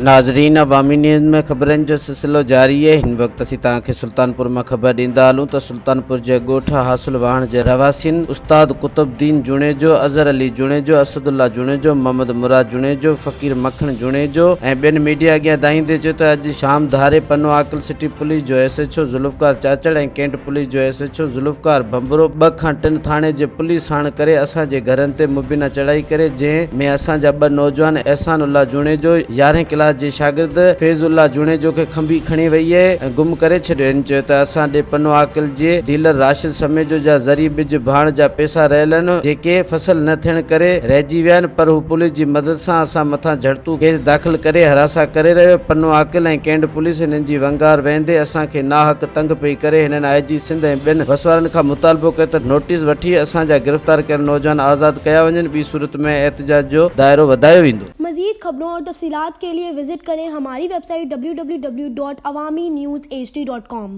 ناظرين عوامي نيوز ۾ خبرن جو سلسلو جاري آهي هن وقت اسين توهان کي سلطانپور مان خبر ڏيندا هلون ته سلطانپور جي ڳوٺ حاصل واهڻ جي رهواسين استاد قطب الدين جوڻيجو، اظهر علي جوڻيجو، اسد الله جوڻيجو، محمد مراد جوڻيجو، فقير مکڻ جوڻيجو ۽ ٻين ميڊيا اڳيان دانهيندي چيو ته اڄ شام ڌاري پنو عاقل سٽي پوليس جو S H O Zulfiqar Chachar ۽ cantt police جو S H O Zulfiqar Bhanbhro 2 کان 3 ٿاڻي جي پوليس ساڻ ڪري اسان جي گهرن تي مبينا چڙهائي ڪري جنهن ۾ اسان جا ٻه نوجوان احسان الله جوڻيجو يارهين ڪلاس جي شاگرد فيض الله جوڻيجو کي کنڀي کڻي وئي ۽ گم ڪري ڇڏيو. هن چيو ته اسان ڏي پنو عاقل جي ڊيلر راشد سميجو جا زرعي ٻج ڀاڻ جا پئسا رهيل آهن جيڪي فصل نه ٿيڻ ڪري رهجي ويا آهن پر هو پوليس جي مدد سان اسان مٿان جهڙتو ڪيس داخل ڪري هراسان ڪري رهيو پنو عاقل ۽ ڪينٽ پوليس هنن جي ونگار وهندي اسان کي ناحق تنگ پئي ڪري هنن آء جي سنڌ ۽ ٻين وسوارن کان مطالبو ڪيو ته نوٽيس وٺي اسان جا گرفتار ڪيل نوجوان آزاد ڪيا وڃن ٻي صورت ۾ احتجاج جو دائرو وڌايو ويندو. मजीद खबरों और तफसीलात के लिए विजिट करें हमारी वेबसाइट www.awamiNewsHD.com।